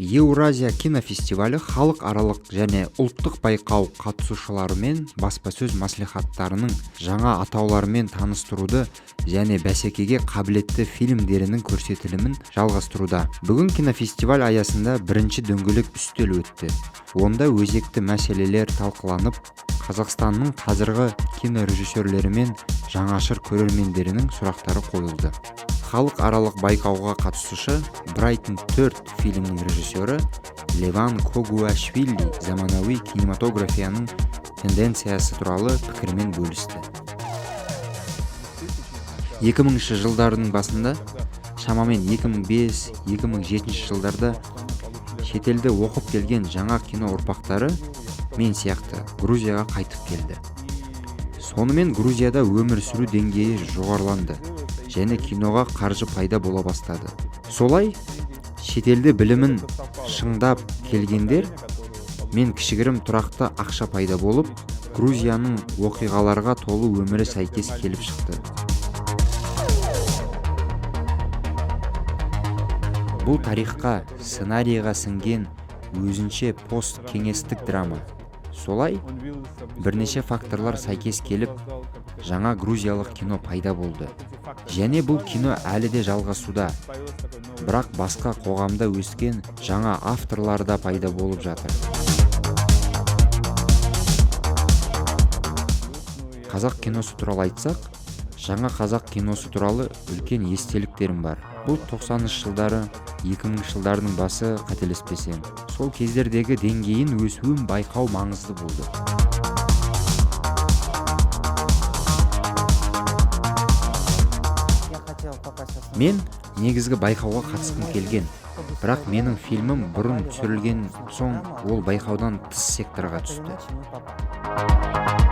Еуразия кинофестивалі халықаралық және ұлттық байқау қатысушыларымен баспасөз мәслихаттарының жаңа атауларымен таныстыруды және бәсекеге қабілетті фильмдерінің көрсетілімін жалғастыруда. Бүгін кинофестиваль аясында бірінші дөңгелек үстел өтті. Онда өзекті мәселелер талқыланып, Қазақстанның қазіргі кинорежиссерлері мен жаңашыр көрермендерінің сұрақтары қойылды. Халықаралық байқауға қатысушы «Брайтон 4» фильмінің режиссері Леван Когуашвили заманауи кинематографияның тенденциясы туралы пікірімен бөлісті. 2000 жылдардың басында, шамамен 2005-2007 жылдарда шетелде оқып келген жаңа кино ұрпақтары мен сияқты Грузияға қайтып келді. Сонымен Грузияда өмір сүру деңгейі жоғарыланды және киноға қаржы пайда бола бастады. Солай шетелде білімін шыңдап келгендер мен кішігірім тұрақты ақша пайда болып, Грузияның оқиғаларға толы өмірі сәйкес келіп шықты. Бұл тарихқа, сценарийға сіңген өзінше посткеңестік драма. Солай бірнеше факторлар сәйкес келіп, жаңа грузиялық кино пайда болды және бұл кино әлі де жалғасуда, бірақ басқа қоғамда өскен жаңа авторлар да пайда болып жатыр. Қазақ киносы туралы айтсақ, жаңа қазақ киносы туралы үлкен естеліктерім бар. Бұл 90 жылдары, 2000 жылдардың басы, қателеспесем. Сол кездердегі деңгейін өсуін байқау маңызды болды. Я хотел попасть в основной. Мен негізгі байқауға қатысқым келген, бірақ менің фильмім бұрын түсірілген соң, ол байқаудан тыс секторға Так или түсті. иначе мы попали.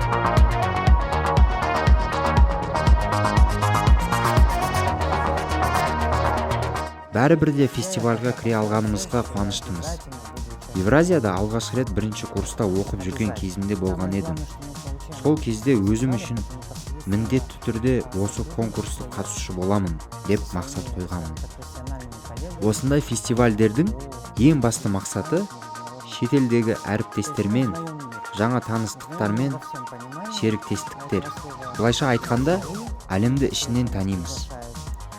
Бәрібір де фестивальға кіре алғанымызға қуаныштымыз. Обязательно буду участвовать. Евразияда алғаш рет бірінші курста оқып жүрген кезімде болған Самое едім. главное, что мы получаем Сол кезде өзім награду, үшін потому что міндетті түрде осы конкурстық қатысушы боламын деп мақсат қойғанмын. профессиональными коллегами. Осындай фестивальдердің ең басты мақсаты шетелдегі әріптестермен, жаңа таныстықтармен серіктестіктер. Былайша айтқанда, әлемді ішінен танимыз.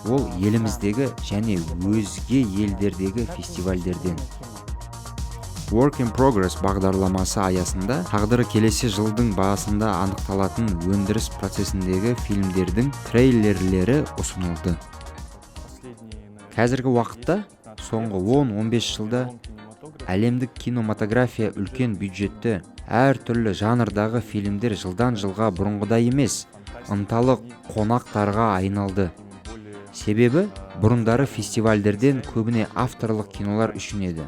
Ол еліміздегі және өзге елдердегі фестивальдерден. Work in Progress бағдарламасы аясында тағдыры келесі жылдың басында анықталатын өндіріс процесіндегі фильмдердің трейлерлері ұсынылды. Қазіргі уақытта, соңғы 10-15 жылда әлемдік кинематография үлкен бюджетті, әртүрлі жанрдағы фильмдер жылдан жылға бұрынғыдай емес, ынталы қонақтарға айналды. Себебі бұрындары фестивальдерден көбіне авторлық кинолар үшін еді.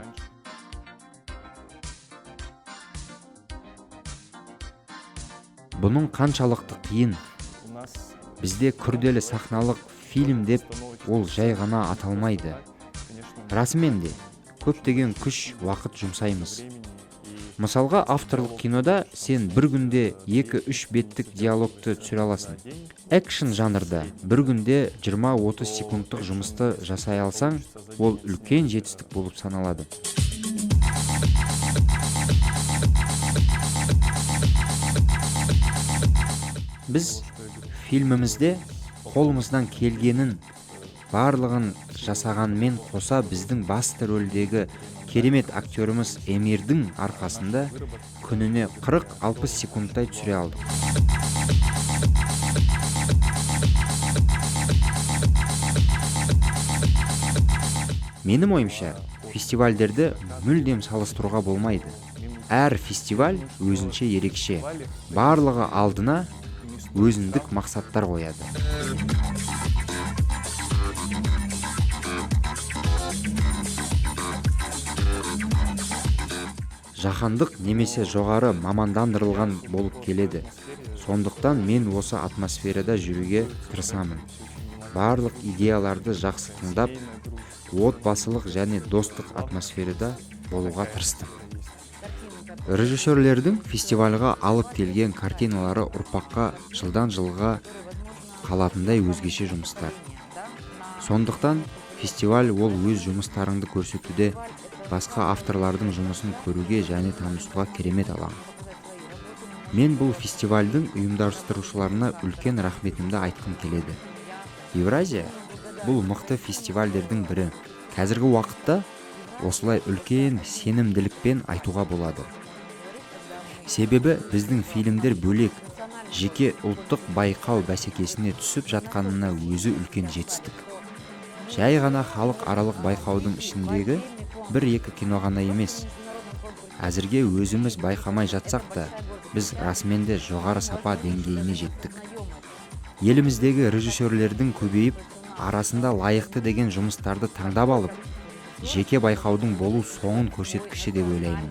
Бұның қаншалықты қиын? Бізде күрделі сахналық фильм деп ол жай ғана аталмайды. Расымен де көптеген күш, уақыт жұмсаймыз. Мысалға, авторлық кинода сен бір күнде 2-3 беттік диалогты түсіре аласың. Экшн жанрда бір күнде 20-30 секундтық жұмысты жасай алсаң, ол үлкен жетістік болып саналады. Біз фильмімізде қолымыздан келгенін барлығын жасағанмен қоса, біздің басты рөлдегі керемет актеріміз Эмирдің арқасында күніне 40-60 секундтай түсіре алдық. Менің ойымша, фестивальдерді мүлдем салыстыруға болмайды. Әр фестиваль өзінше ерекше, барлығы алдына өзіндік мақсаттар қояды. Жаһандық немесе жоғары мамандандырылған болып келеді. Сондықтан мен осы атмосферада жүруге тырысамын, барлық идеяларды жақсы тыңдап, отбасылық және достық атмосферада болуға тырыстым. Режиссерлердің фестивальға алып келген картиналары ұрпаққа жылдан жылға қалатындай өзгеше жұмыстар. Сондықтан фестиваль ол өз жұмыстарыңды көрсетуде Басқа авторлардың жұмысын көруге және танысуға керемет алаң. Мен бұл фестивальдің ұйымдастырушыларына үлкен рахметімді айтқым келеді. Евразия бұл мықты фестивальдердің бірі. Қазіргі уақытта осылай үлкен сенімділікпен айтуға болады, себебі біздің фильмдер бөлек, жеке ұлттық байқау бәсекесіне түсіп жатқанына өзі үлкен жетістік. Жай ғана халық аралық байқаудың ішіндегі бір екі кино ғана емес. Әзірге өзіміз байқамай жатсақ та, біз расымен де жоғары сапа деңгейіне жеттік. Еліміздегі режиссерлердің көбейіп, арасында лайықты деген жұмыстарды таңдап алып, жеке байқаудың болу соның көрсеткіші деп ойлаймын.